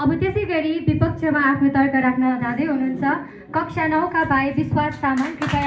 अब त्यसै गरी विपक्षमा आफ्नो तर्क राख्न जाँदै हुनुहुन्छ कक्षा 9 का भाइ विश्वास तामाङ। कृपया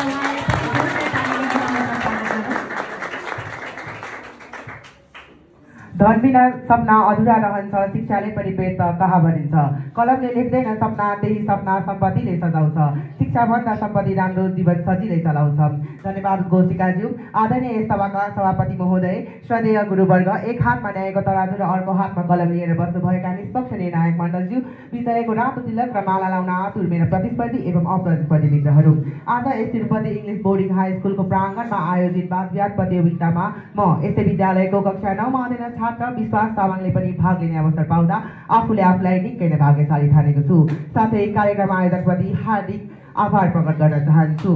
धन बिना सपना अधुरा रहन्छ, शिक्षाले पनि पेट कहाँ भनिन्छ। कलमले लेख्दैन सपना, त्यही सपना सम्पत्तिले सजाउँछ। शिक्षा भन्दा सम्पत्ति राम्रो जीवन सजिलै चलाउँछ। धन्यवाद गोशिकाज्यू। आदरणीय सभाका सभापति महोदय, श्रद्धेय गुरुवर्ग, एक हातमा न्यायको तराजु र अर्को हातमा कलम लिएर बस्नुभएका निष्पक्ष निर्णायक मण्डलज्यू, विषयको रातो तिलक र माला लाउन आतुर मेरा प्रतिस्पर्धी एवं अप्रतिस्पर्धी मित्रहरू, आज यस तिरुपति इङ्ग्लिस बोर्डिङ हाई स्कुलको प्राङ्गणमा आयोजित वादविवाद प्रतियोगितामा म यस्तै विद्यालयको कक्षा 9 मा अध्ययन छात्र विश्वास तामाङले पनि भाग लिने अवसर पाउँदा आफूलाई निकै नै भाग्यशाली ठानेको छु। साथै कार्यक्रम आयोजकप्रति हार्दिक आभार प्रकट गर्न चाहन्छु।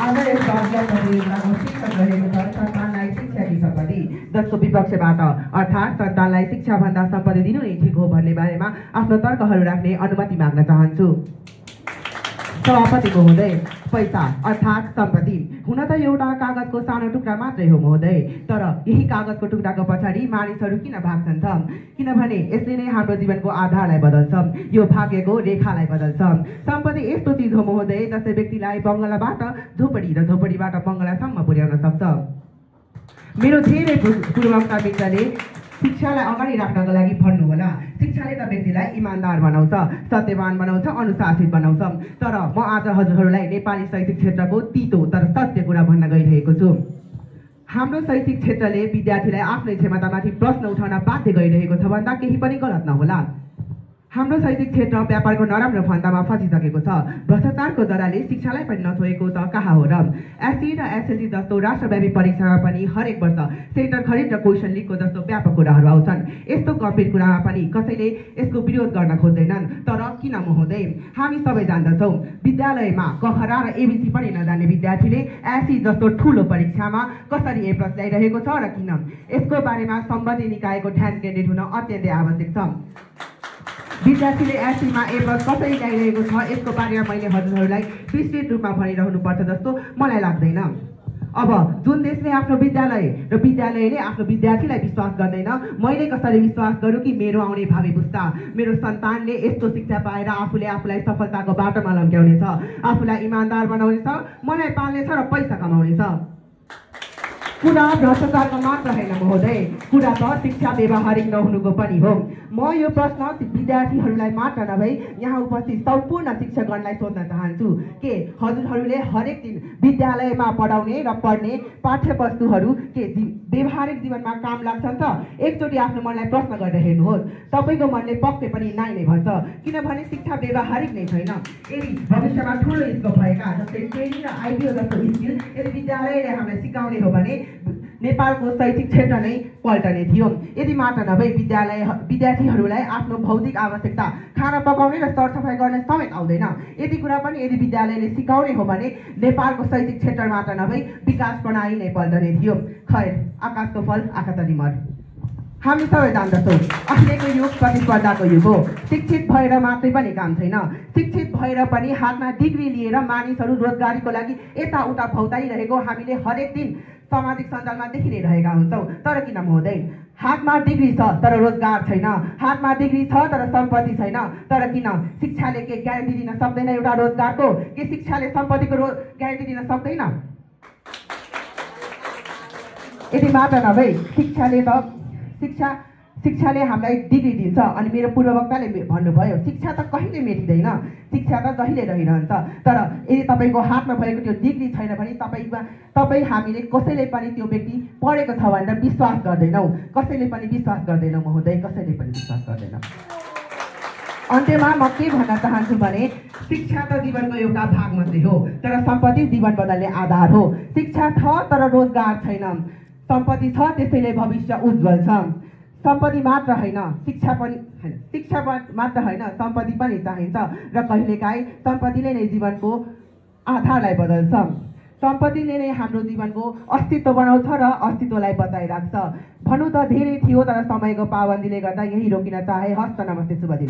आज यस वादविवाद प्रतियोगिताको शीर्षक रहेको छ सन्तानलाई शिक्षाकी सम्पत्ति, जसको विपक्षबाट अर्थात् सन्तानलाई शिक्षा भन्दा सम्पत्ति दिनु नै ठिक हो भन्ने बारेमा आफ्नो तर्कहरू राख्ने अनुमति माग्न चाहन्छु। सभापति महोदय, पैसा अर्थात् सम्पत्ति हुन त एउटा कागजको सानो टुक्रा मात्रै हो महोदय, तर यही कागजको टुक्राको पछाडि मानिसहरू किन भाग्छन् त? किनभने यसले नै हाम्रो जीवनको आधारलाई बदल्छ, यो भाग्यको रेखालाई बदल्छ। सम्पत्ति यस्तो चिज हो महोदय जसले व्यक्तिलाई बङ्गलाबाट झोपडी र झोपडीबाट बङ्गलासम्म पुर्याउन सक्छ। मेरो धेरै पूर्वका मित्रले शिक्षालाई अगाडि राख्नको लागि भन्नुहोला। शिक्षाले त व्यक्तिलाई इमान्दार बनाउँछ, सत्यवान बनाउँछ, अनुशासित बनाउँछ। तर म आज हजुरहरूलाई नेपाली शैक्षिक क्षेत्रको तितो तर सत्य कुरा भन्न गइरहेको छु। हाम्रो शैक्षिक क्षेत्रले विद्यार्थीलाई आफ्नै क्षमतामाथि प्रश्न उठाउन बाध्य गरिरहेको छ भन्दा केही पनि गलत नहोला। हाम्रो शैक्षिक क्षेत्र व्यापारको नराम्रो फन्दामा फसिसकेको छ। भ्रष्टाचारको जराले शिक्षालाई पनि नछोएको त कहाँ हो र? एससी र एसएलसी जस्तो राष्ट्रव्यापी परीक्षामा पनि हरेक वर्ष सेन्टर खरिद र क्वेसन लिकको जस्तो व्यापक कुराहरू आउँछन्। यस्तो गम्भीर कुरामा पनि कसैले यसको विरोध गर्न खोज्दैनन्। तर किन महोदय? हामी सबै जान्दछौँ विद्यालयमा कखरा र एबिसी पनि नजान्ने विद्यार्थीले एससी जस्तो ठुलो परीक्षामा कसरी ए प्लस ल्याइरहेको छ र किन? यसको बारेमा सम्बन्धित निकायको ध्यान केन्द्रित हुन अत्यन्तै आवश्यक छ। विद्यार्थीले एससीमा ए प्लस कसरी ल्याइरहेको छ यसको बारेमा मैले हजुरहरूलाई विस्तृत रूपमा भनिरहनुपर्छ जस्तो मलाई लाग्दैन। अब जुन देशले आफ्नो विद्यालय र विद्यालयले आफ्नो विद्यार्थीलाई विश्वास गर्दैन, मैले कसरी विश्वास गरौँ कि मेरो आउने भावी पुस्ता, मेरो सन्तानले यस्तो शिक्षा पाएर आफूलाई सफलताको बाटोमा लम्क्याउनेछ, आफूलाई इमान्दार बनाउनेछ, मलाई पाल्नेछ र पैसा कमाउनेछ। कुरा भ्रष्टाचारको मात्र होइन महोदय, कुरा त शिक्षा व्यवहारिक नहुनुको पनि हो। म यो प्रश्न विद्यार्थीहरूलाई मात्र नभई यहाँ उपस्थित सम्पूर्ण शिक्षकगणलाई सोध्न चाहन्छु के हजुरहरूले हरेक दिन विद्यालयमा पढाउने र पढ्ने पाठ्यवस्तुहरू के व्यवहारिक जीवनमा काम लाग्छन् त? एकचोटि आफ्नो मनलाई प्रश्न गरेर हेर्नुहोस्। तपाईँको मनले पक्कै पनि नाइ नै भन्छ, किनभने शिक्षा व्यवहारिक नै छैन। यदि भविष्यमा ठुलो स्कोप भएका जस्तै ट्रेनिङ र आइबिओ जस्तो स्किल यदि विद्यालयले हामीलाई सिकाउने हो भने नेपालको शैक्षिक क्षेत्र नै पल्टने थियो। यदि मात्र नभई विद्यार्थीहरूलाई आफ्नो भौतिक आवश्यकता खाना पकाउने र सरसफाइ गर्ने समेत आउँदैन। यति कुरा पनि यदि विद्यालयले सिकाउने हो भने नेपालको शैक्षिक क्षेत्र मात्र नभई विकास प्रणाली नै पल्टने थियो। खैर, आकाशको फल आँखातली मर। हामी सबै जान्दछौँ अहिलेको युग प्रतिस्पर्धाको युग हो। शिक्षित भएर मात्रै पनि काम छैन, शिक्षित भएर पनि हातमा डिग्री लिएर मानिसहरू रोजगारीको लागि यताउता भौताइरहेको हामीले हरेक दिन सामाजिक सञ्जालमा देखि नै रहेका हुन्छौँ। तर किन महोदय? हातमा डिग्री छ तर रोजगार छैन, हातमा डिग्री छ तर सम्पत्ति छैन। तर किन? शिक्षाले के ग्यारेन्टी दिन सक्दैन एउटा रोजगारको? के शिक्षाले सम्पत्तिको ग्यारेन्टी दिन सक्दैन? यति मात्र नभई शिक्षाले हामीलाई डिग्री दिन्छ। अनि मेरो पूर्ववक्ताले भन्नुभयो शिक्षा त कहिले मेटिँदैन, शिक्षा त जहिले रहिरहन्छ। तर यदि तपाईँको हातमा भएको त्यो डिग्री छैन भने तपाईँ हामीले कसैले पनि त्यो व्यक्ति पढेको छ भनेर विश्वास गर्दैनौँ, कसैले पनि विश्वास गर्दैनौँ महोदय, कसैले पनि विश्वास गर्दैन। अन्त्यमा म के भन्न चाहन्छु भने शिक्षा त जीवनको एउटा भाग मात्रै हो, तर सम्पत्ति जीवन बदल्ने आधार हो। शिक्षा छ तर रोजगार छैन, सम्पत्ति छ त्यसैले भविष्य उज्जवल छ। सम्पत्ति मात्र होइन शिक्षा मात्र होइन सम्पत्ति पनि चाहिन्छ र कहिलेकाहीँ सम्पत्तिले नै जीवनको आधारलाई बदल्छ। सम्पत्तिले नै हाम्रो जीवनको अस्तित्व बनाउँछ र अस्तित्वलाई बचाइराख्छ। भनौँ त धेरै थियो तर समयको पाबन्दीले गर्दा यही रोकिन चाहे। हस्त नमस्ते, शुभ दिन।